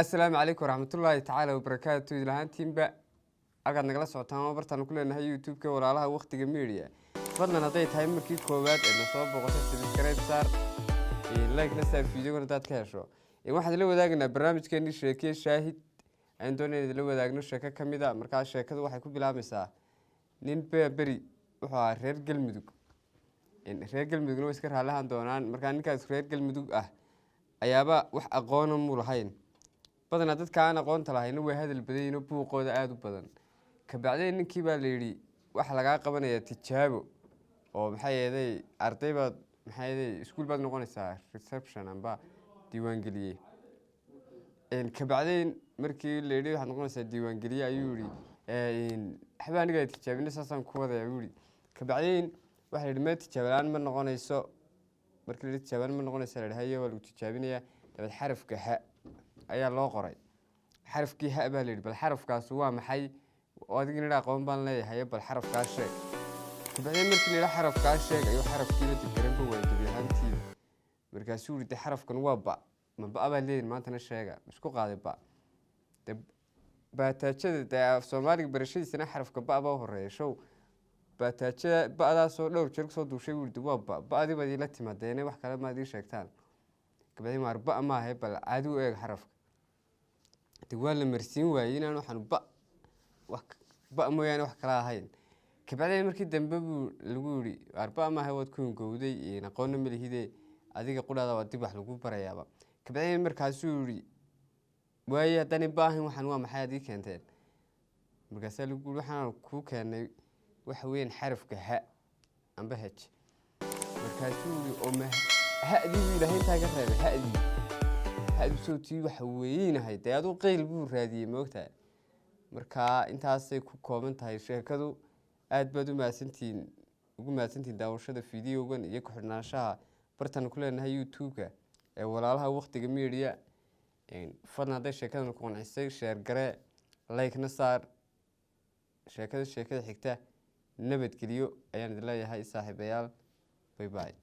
Assalaamu calaykum waraxmatullaahi tacaala wabarakaatu. Idlahaantiinba halkaad nagala socotaan ama bartaan ku leenahay YouTube-ka Walaalaha Waqtiga Media. Fadlan, hadday tahay markii koowaad ee na soo booqatay, subscribe saar, like na saar videogan haddaad ka hesho. Waxaan idila wadaagaynaa barnaamijkeenii Sheekiye Shaahid. Ayaan doonaya idila wadaagno sheeko ka mid a. Markaa sheekadu waxay ku bilaabmaysaa nin beri wuxuu ahaa reer Galmudug. Reer Galmudugna way iska raallahan doonaan. Markaa ninkaas reer Galmudug ah ayaaba wax aqoona muu lahayn. Badanaa dadka aan aqoonta lahayna way hadal badan yihiin oo buuqooda aada u badan. Kabacdeen ninkii baa la yidhi, waxa lagaa qabanayaa tijaabo oo maxaa yeelay arday baad, maxaa yeelay iskuul baad noqonaysaa reception amba diiwaangeliye. Kabacdeen markii la yidhi waxaad noqonaysaa diiwaangeliye, ayuu yihi, waxba aniga tijaabina, saasaan ku wadaya, buu yihi. Kabacdeen waxa la yidhi, ma tijaabo la-aan ma noqonayso. Markii la yidhi tijaabo la-aan ma noqonayso, la yidhi, haye, waa lagu tijaabinayaa. Dabeed xarafka ha ayaa loo qoray. Xarafkii ha baa la yidhi, bal xarafkaasi waa maxay? Oo adigina idha aqoon baan leeyahay, bal xarafkaa sheeg. Kabacdeen markii la yidhi xarafkaa sheeg, ayuu xarafkiiba dibgaranba waayay gebi ahaantiiba. Markaasuu yidhi, de xarafkan waa ba, ma ba baa leeyihin? Maantana sheega isku qaaday ba de baataajada. Dee af Soomaaliga barashadiisana xarafka ba baa u horeeya. Show baataajada ba'daasoo dhowr jeer kusoo duushay, buu yidhi, waa ba, ba'dii baad iila timaadeene, wax kale maad ii sheegtaan. Kabacdeen waar ba maahe, bal caadi u eeg xarafka. De waa la marsiin waayey inaan waxaan ba wax ba mooyaane wax kala ahayn. Kabacdeen markii dambe buu lagu yidhi, waar ba maahe, waad ku hungowday, aqoonna ma lihide, adiga qudhaada waa dib wax lagu barayaaba. Kabacdeen markaasuu yidhi, waaye haddaan ba ahayn, waxaan waa maxay aad ii keenteen? Markaasaa lagu yidhi, waxaan kuu keenay waxa weeyaan xarafka ha amba hej. Markaasuu yidhi, oo ma ha'dii buu ilaahay intaa ka reebay? Ha'dii, ha'du sowtii waxa weeynahay. Dee aduu qeyl buu raadiyey, maogtahay? Marka intaasay ku kooban tahay sheekadu. Aad baad u mahadsantihiin, ugu mahadsantihiin daawashada videogan iyo ku-xidhnaanshaha bartan ku leenahay YouTube-ka ee Walaalaha Waqtiga Media. Fadlan, hadday sheekadan ku qancisay, share garee, like-na saar. Sheekada xigta nabadgeliyo ayaan idin leeyahay, saaxiibayaal. Bye bye.